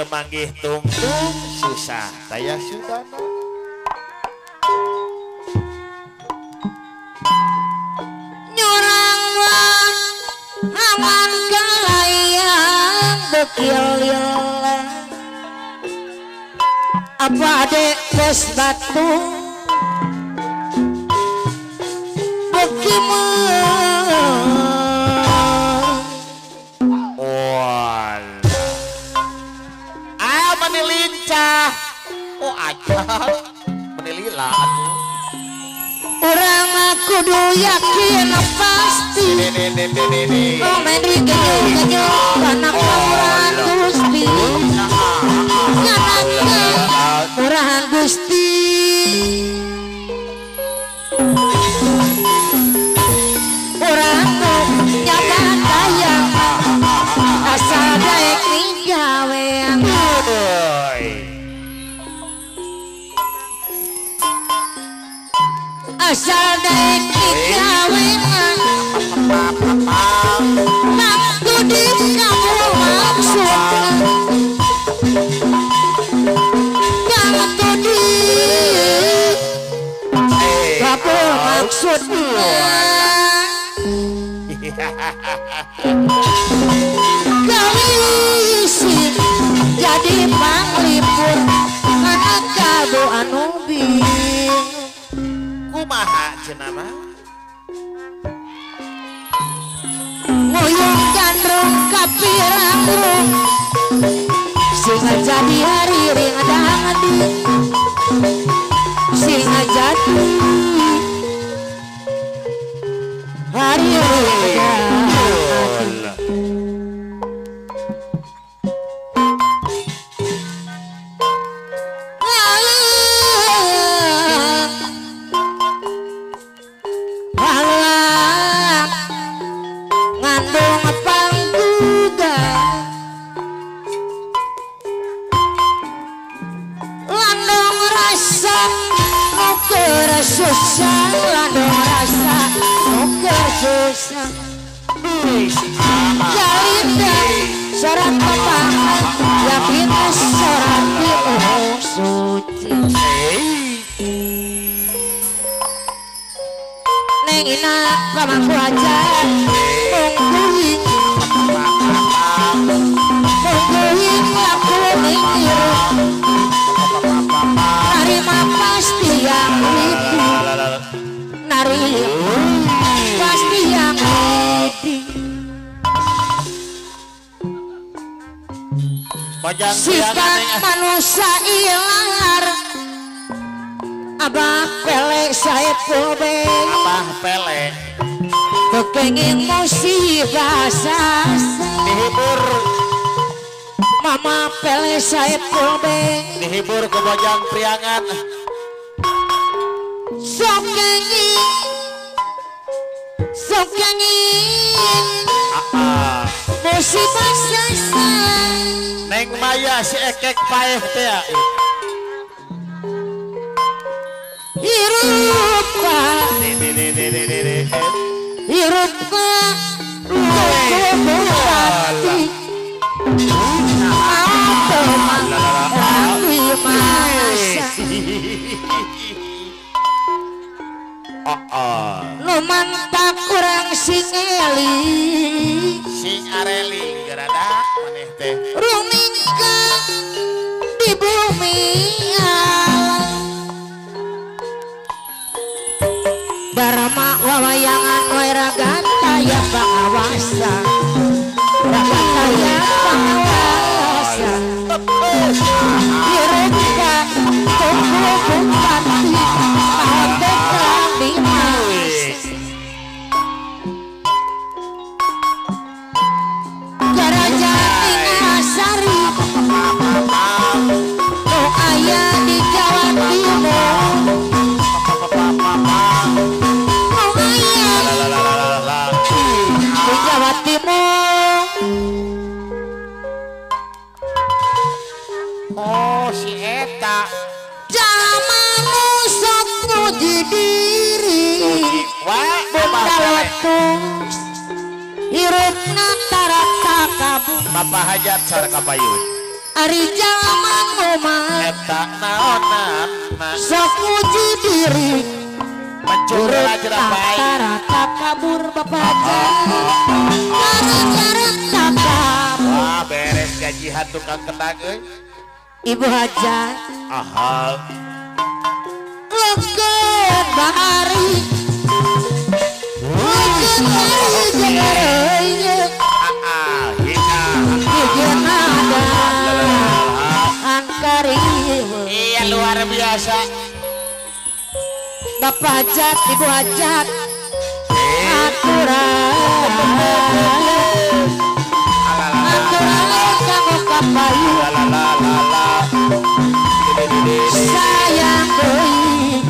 Manggih tungtung susah daya sudana. Nyorang wang aman kalayang bekil-lila. Apa adek bos batu bekimah. Lincah. Oh aja menilila atuh. Urang mah kudu yakin pasti. Komen di kenyul-kenyul kana kamurahan Gusti. Kana kamurahan Gusti. Urang nyata daya asal daek migawean. Asal daek migawean. Waktu di kamu maksudna. Waktu di kamu maksudna. Gawisi jadi panglipur anak kado anu bingung. Kumaha cenah mah? Nguyung gandrung kapirang sing jadi hari ring dangdi sing jadi hari ring dangdi. Susah landung rasa nuker susah. Jalinda sorak pepangan yakin sorak piuh suci. Neng ina pamangku aja mungguing mungguing laku niru narima pasti yang itu narima pasti yang itu. Sifat manusia ilar Abah Pele Saiful Bey. Abah Pele kepengin musibah sasa dihibur. Mama Pele Saiful Bey dihibur ke Bojong Priangan. Sok kenging sok kenging musibah sasa. Neng Maya si ekek paeh teh hirup hirup Nu mantak kurang sing eling sing areling gerada maneh teh rumingkang di bumi alam Darma wawayangan we ragata ya pangawasa ragata ya pangawasa Direka tunggu bupati Sari nu aya di Jawa Timur nu aya di Jawa Timur. Oh si eta jalma nu sok nguji diri bunda hirupna tarata kabur Bapak Hajat sareng kapayun ari jalma nu mah eta naonana sok nguji diri mencuri jerapah tarata kabur Bapak Hajat tarata kabur. Wah beres gajihan tukang kendang euy Ibu Hajat aha leukeut bahari leukeut bahari jeung iya luar biasa Bapak Hajat Ibu Hajat aturan aturan kanggo kapayu sayang deui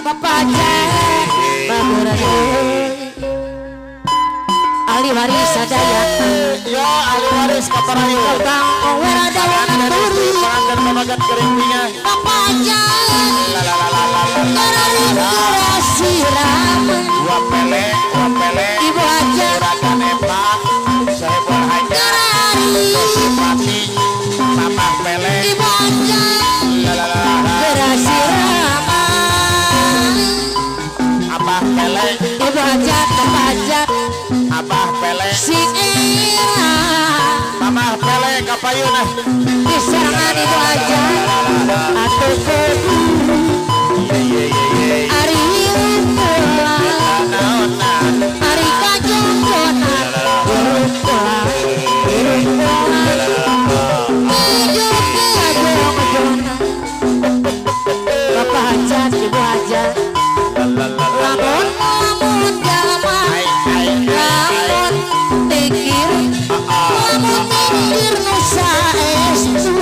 Bapak Hajat bager deui ahli waris sadaya ya ahli waris kaparayu Bang weradawana turi panganten pamagat kering bingah Bapak Hajat dua pele Ibu Hajat Juragan Epak Sohibul Hajat Sipati Mamah Pele Ibu Hajat Abah Pele Ibu Hajat Bapak Hajat Abah Pele si Era Mamah Pele kapayun diserangan Ibu Hajat atuh kudu ari hirup ari kajongjonan hirup hirup kajongjonan Bapak Hajat Ibu Hajat lamun lamun jalma lamun mikir lamun mikir nu saestu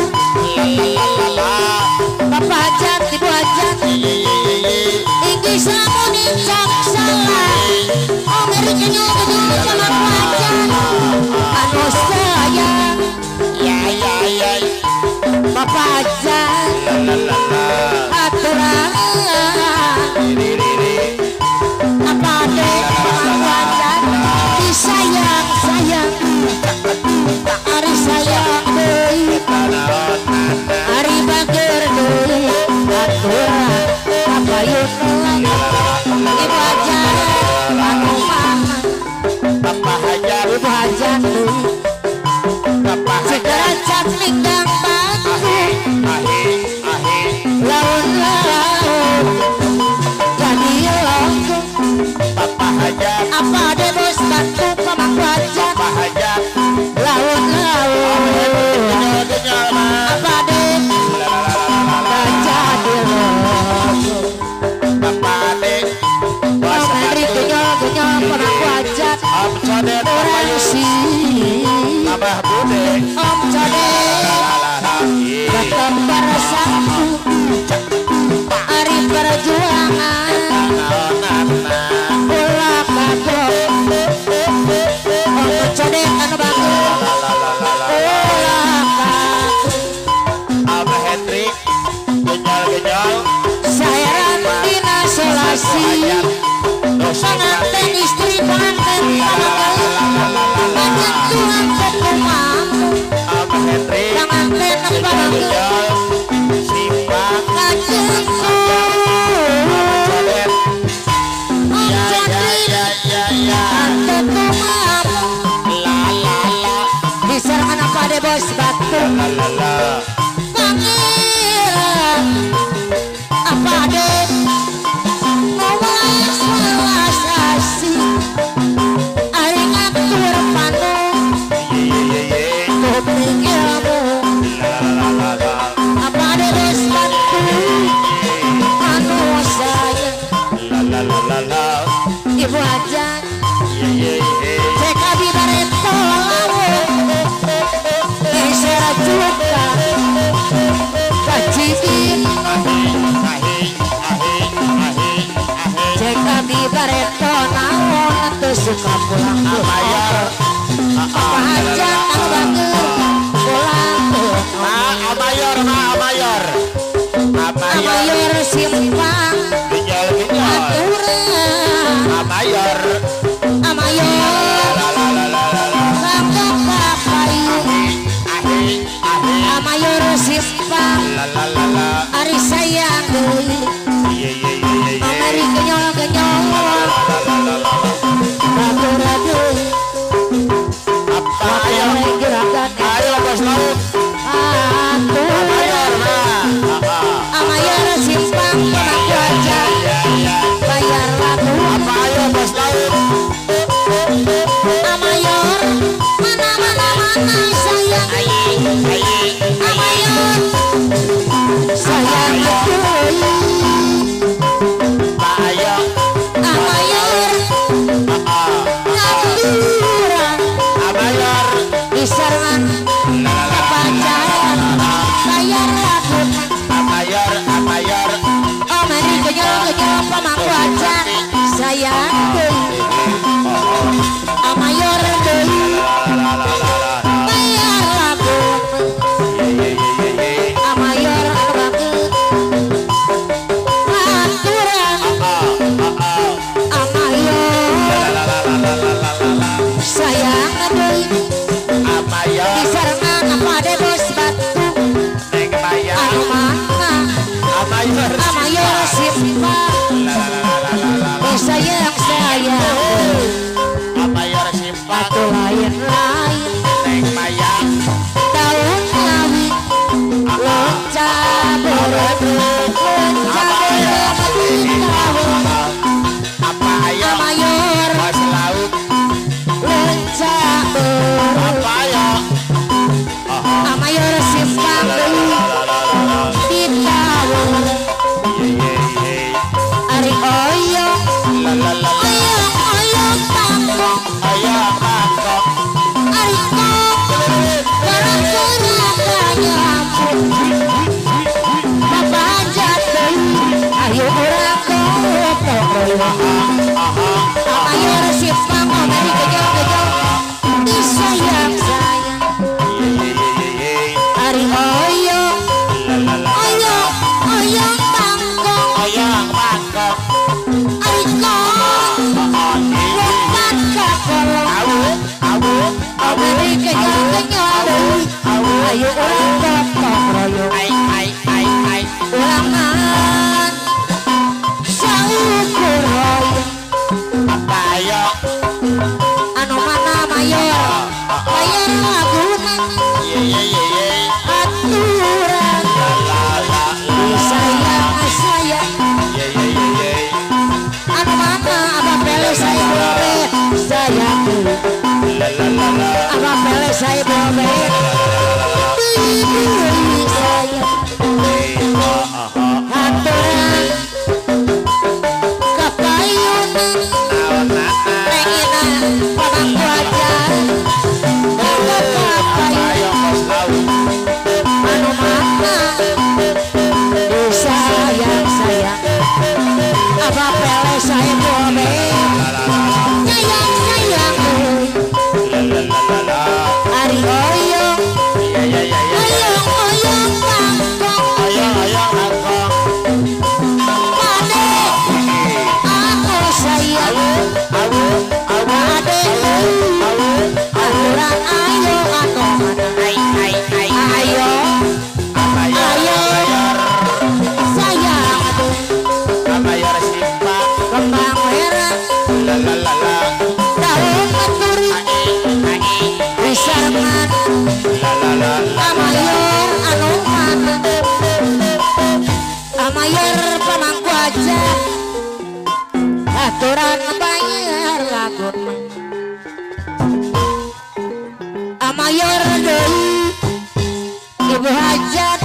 Bapak Hajat Ibu Hajat inggih lamun incak salah Amerika nyuruh sama Hajat anu sayang ya ya ya Bapak Hajat aturan apa deh Bapak Hajat disayang sayang ari sayang deui ari bager deui aturan kapayun Ibu Hajat anu mah Bapak Hajat Ibu Hajat deui Bapak Hajat segeracak linggang batu laun-laun jadi longkong Bapak Hajat apa de bos batu pamangku Hajat Bapak Hajat laun-laun apa de jadi longkong Bapak Ade Om Henry genyol-genyol pamangku Hajat Om Codet orang si Abah Bude Om Codet tetap bersatu ari perjuangan ulah kagok Om Codet anu bagus ulah kagok Abah Hendrik genyol-genyol saheran dina solasi pengantin istri pengantin pamakai panjenengan kumaha. bos batu pangeran apa deh mawas mawas asih ari ngatur panu kuping ilmu apa deh bos batu anu sayang ibu aja cek abi bareto lamun geser juta kacipin cek abi bareto naon teu suka pulang ke apa hajat anu bager pulang ke Amayor ma amayor amayor simpang aturan amayor amayor kanggo kapayung amayor simpang ari sayang deui amari kenyol-kenyol batur deui apa ayo ayo bos laut amayor ma amayor simpang pemangku aja bayar lagu apa ayo bos laut amayor mana mana mana sayang amayor sayang deui amayor ngaturan amayor disarengan kepacaran bayar lagu amayor amayor amari kenyol kenyol pemangku aja sayang deui amayor deui bayar lagu amayor anu bageut ngaturan amayor sayang deui amayor disarengan apa de bos batu neng maya anu mana amayor amayor simpang sayang sayang amayor simpang batu lain lain neng maya daun lawi lonca beureum lonca beureum di tahun apa ayo amayor bos laut lonca beureum apa ayo amayor simpang deui di tahun ari oyong oyong oyong tangkong ayo mangkok ari kok gerak-gerak nyamuk bapak hajat deui ayo urang gotong royong amayor simpang omeri kenyol-kenyol disayang sayang ari oyong oyong oyong tangkong oyong mangkok ari kok lompat ka kolong awu awu omeri kenyol-kenyol deui ayo urang gotong royong ai ai ai ai ulangan saukur hoyong apa ayo anu mana mayor mayor laguna ye ye ye ye aturan la la la sayang sayang ye ye ye ye anu mana abah pele saya bobe sayang la la la la abah pele saya bobe deui sayang aturan kapayunan nengina pamangku aja kanggo kapayun ayo bos laut anu Amayor anu mana, amayor pemangku aja, aturan bayar laguna. Amayor deui ibu hajat.